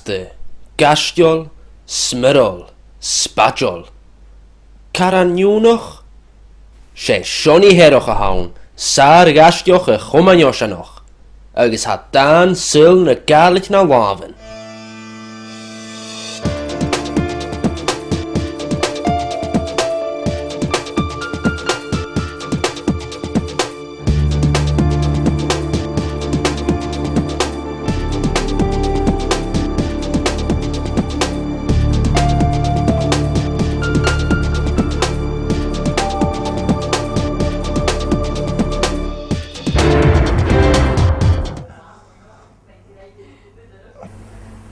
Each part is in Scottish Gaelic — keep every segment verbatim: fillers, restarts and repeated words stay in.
Gasta, gaisteal, smiorail, spaideil. Caran neònach? 'S e Seonaidh Shearrach a th' ann, sàr-ghaisteach a' Chomainn Oiseanach, agus tha dàn saoghail na Gàidhlig na làmhan.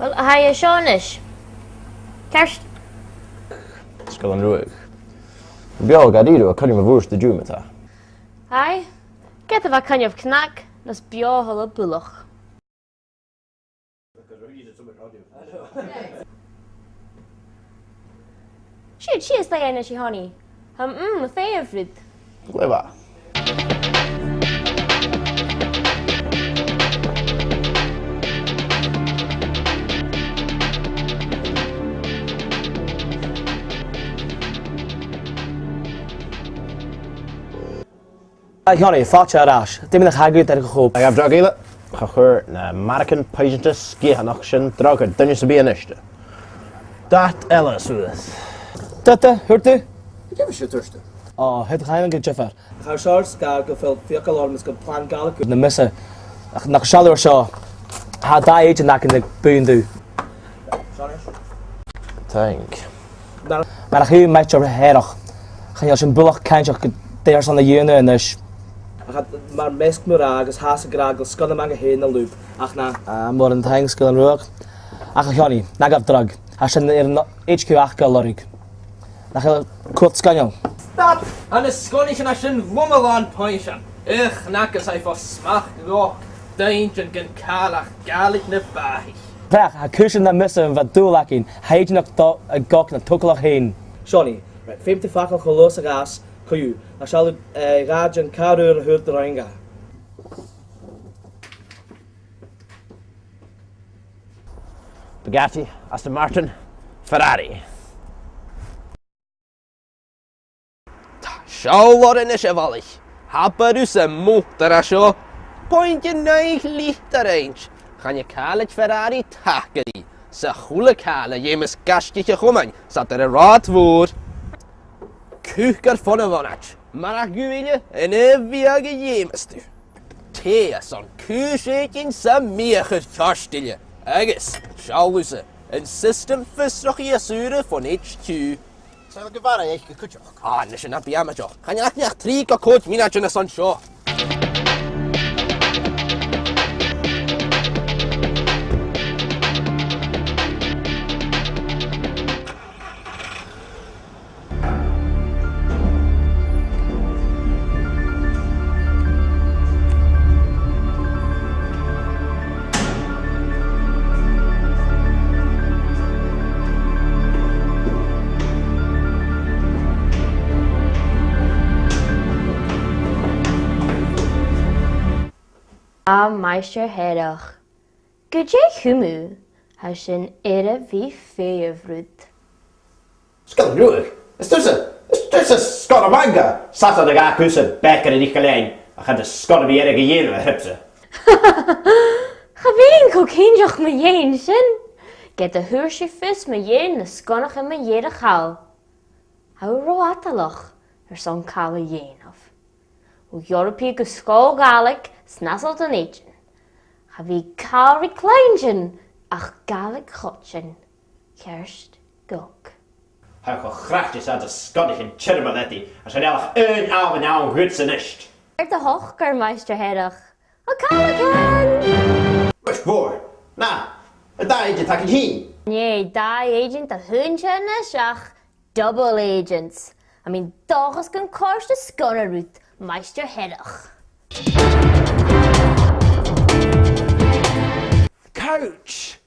Uill, tha e seo a-nis. Ceart. Sgoil an Ruaidh. Beò, gad iarraidh, a' coinneamh a' bhùird an-diugh, ma-thà. Aidh, ged a bha coinneamh cnag, nas beothail a' bhualadh. Siuthad sìos le a-nis, a Sheonaidh. Tha, mm, mo fhèin rud. Glè mhath. A Sheonaidh, fàilte air ais. Dè mu na chàig air a' chòp? Tha e gu math, cha chuir na maragan paiseanta sgitheanach sin dragh air duine sam bith a-niste. Dad eile suas. Dad, thuirt thu? Dè bha sibh a' tuigsinn? Ò, thuirt Chaimbeul gu diofar. Chaidh seo air sgàth gu bheil fiacail orm is gun plana Gàidhlig na miosa. Ach nach seall thu air seo. Tha dà èideann againn a' buntainn. Thank. Mar a chuir Maighstir Shearrach, chan eil sinn buileach cinnteach gu dè tha sinn a' dèanamh a-nis. Ach mar a bha mi ag ràdh, agus tha sinn ag ràdh gu bheil sgoil na Manga fhèin na lùib, ach na. Ah, mòran taing, Sgoil an Ruaidh. Ach a Sheonaidh, na gabh dragh, tha sinn air an H Q aca a lorg. Nach eil e sgoinneil? Stop! Tha na sgonaichean sin loma-làn paiseanta. Ach, nach eil e fo smachd dhomh, dè an t-aon gun càil ach Gàidhlig na bàthaich. Brèagha, tha cùisean na miosa a' dol a-mach, tha e a' dol a dh'fhàg na togalach fhèin. Seonaidh, right, feumaidh tu fàgail cho luath 's a ghabhas, co-dhiù, nach seall thu, eh, dè an càr ùr a fhuair do Raghnall. Bugatti, Aston Martin, Ferrari. Seall oirnn a-nis, a bhalaich. Tha barrachd air a' mhotair a seo. Pointe naoi litir inns. Chan eil càil aig Ferrari taca ri. 'S a h-uile càil a dh'fheumas gaisgich a' Chomainn, 's iad air an rathad mhòr. Cùch air fon a' bhonaid. Mar a chuala sibh, an aon bhiadh a dh'fheumas tu. Tì airson cùis-èiginn sam bith a chur ceart uile. Agus, seall thusa, an siostam fiosrachaidh as ùire fon H Q. Saoil gu bheil e aig a' chuideachd? Ah, nis, na bi amaideach. Chan eil ach trì gu còig mionaidean airson seo. A Mhaighstir Shearrach, gu dè chùm thu? Tha sinn air a bhith feitheamh riut. Sgoil an Ruaidh? Is tusa, is tusa Sgoil na Manga! Seasaidh na dhà thusa, beag air an iochdail fhèin, ach tha an sgoil a bhith air a dhèanamh a thripse. Cha bhithinn cho cinnteach mu dheidhinn sin. Ged a fhuair sibh fios mu dheidhinn na sgonaichean mu dheireadh thall, tha thu ro fhadalach airson càil a dhèanamh. Bho Eòrapaidh gu sgoil Ghàidhlig, 's nas fheàrr don èideann. Cha bhi càil ri cluinntinn ach Gàidhlig choitcheann. Ceart gu leòr. Tha e cho craicte 's a tha na sgonaichean tioram leat, agus chan eil ach aon àmhainn ann dhutsa a-nis. Air do shocair, a Mhaighstir Shearrach. A Chalucan! Uill, mòr. Na, an dà èideann againn fhìn. Nì, dà èideann a th' ann a-nis ach double agents. Tha mi an dòchas gun còrd an sgoil riut, a Mhaighstir Shearrach. Coach!